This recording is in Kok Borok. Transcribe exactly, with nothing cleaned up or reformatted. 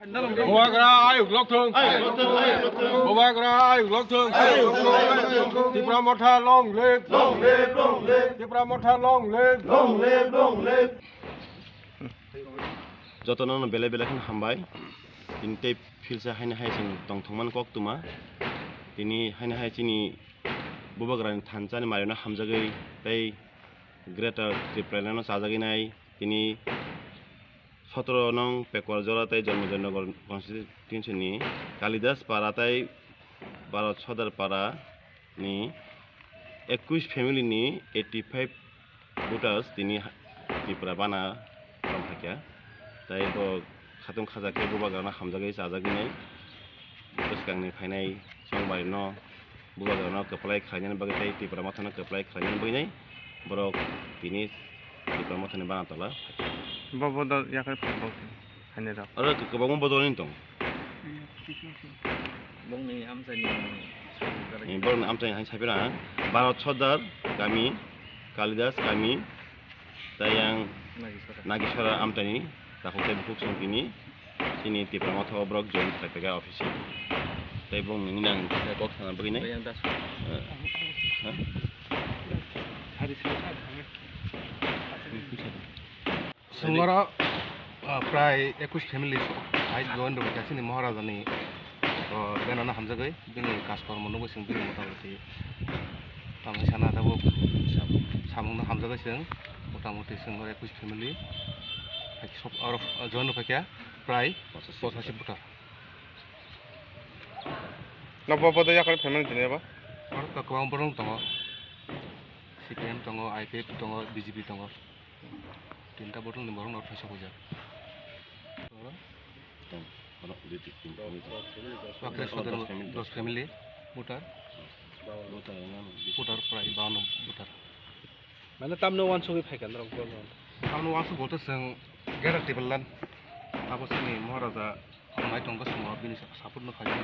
Bubagra ayuk lokthung. Bubagra ayuk lokthung. Tipra Motha long live. Tipra Motha long live. Jotono no belai belai kheno hambai. Tini tei philsa haino hai chwng tongthokmani koktwma. Tini haino hai chini Bubagrani thansa ni marino hamjagwi tei Greater Tipraland no chajagwi nai. Tini sotoro nong Pekwarjora tei Janmajanagar constituency ni Kalidas Para tei Bharat Sodar Para ni ekush family ni eighty five voters tini Tripura bana tong phaikha. Tei bo khatung khaja khe Bubagrano hamjagwi chajagwi nai. Bwskangni phainai chongbai no Bubagrano kwplai khlainani bagwi tei Tipra Mothano kwplai khlainani bagwi nai borok tini Tipra Mothani bana tola. Bo bodol yakar phai bo haini rok. Oro kwbangma bodol wng tong. Bongni amchaini Ni borokni amchaini hai saipira ang. Bharat Sodar kami, Kalidas kami, tei yang Nagisora. Nagisora amchaini takhuk tei bukhuk songpini. Chini Tipra Motha o borok join khlai paikha office. Tei bongni nini ang kisa kok sana bagwi nai. Tei yang das. Eh, ha? Sari, sari, sari. Chwng oro, ah, prai ekush family hai join rwkha chini Maharajani, oh, benano hamjagwi bini kajkormo nugwi chwng bini motamoti tamo sana tabuk samungno hamjagwi chwng motamoti chwng oro ekush family hai sob oro, ah, join rwkha prai pochashi voter. Nokbo bodo yakar family tini abo? Oro to kwbang borok tongo, C P M tongo, I P F tongo, B J P tongo. Tinta bodol ni borok no thaichak wijak. Wakre sodor dos family voter. Voter prai bawan voter. Mane tamno wansugwi phaikha norok bo? Tamno wansuk boto chwng Greater Tipraland. Abo chini Maharaja hamnai tongkha chwngno bini support no khaijak.